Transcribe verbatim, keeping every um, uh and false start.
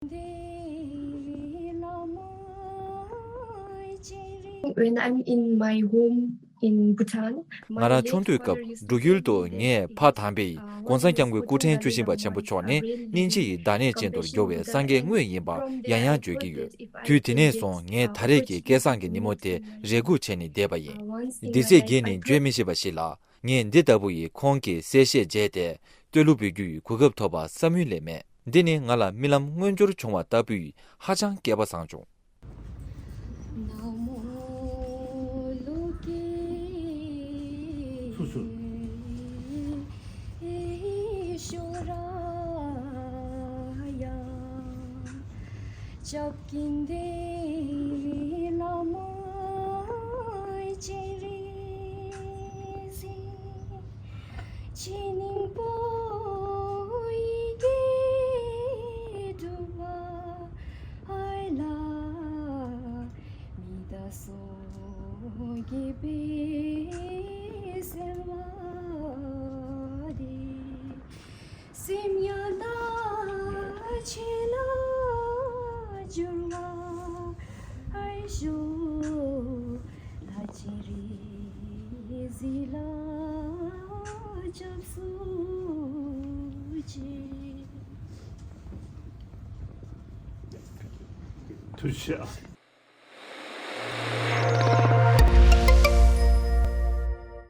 When I'm in my home in Bhutan, ང་རང་ཆུང་དུས་སྐབས་འབྲུག་ཡུལ་དུ་ངའི་ཕ་དམ་པས་གོང་ས་སྐྱབས་མགོན་སྐུ་ཕྲེང་བཅུ་བཞི་པ་ཆེན་པོ་མཆོག་ནི་སྙིང་རྗེ་ཡི་བདག་ཉིད་ཅན་དུ་གྱུར་བའི་སངས་རྒྱས་དངོས་ཡིན་པ་ཡང་ཡང་བརྗོད་ཀྱི་ཡོད། དུས་དེ་ནས་བཟུང་ངས་ད་རེས་ཀྱི་སྐལ་བཟང་གི་ཉིན་མོ་དེ་རེ་སྒུག་བྱས་ནས་བསྡད་པ་ཡིན། འདི་ཚེ་རྒས་ནས་བརྗོད་མི་ཤེས་པ་ཞིག་ལ། ངས་འདི་ལྟ་བུ་ཡི་ཁོང་གི་གསལ་བཤད་བརྗེད་དེ་བསྟོད་གླུ་འབུལ་རྒྱུ་ཡི་གོ་སྐབས་ཐོབ་པ་བསམ་ཡུལ་ལས་མེད། འདི་ནི་ང་ལ་རྨི་ལམ་མངོན་འགྱུར་བྱུང་བ་ལྟ་བུའི་ཧ་ཅང་སྐལ་པ་བཟང་བྱུང་། སུ་སུ། ཐུགས་རྗེ་ཆེ།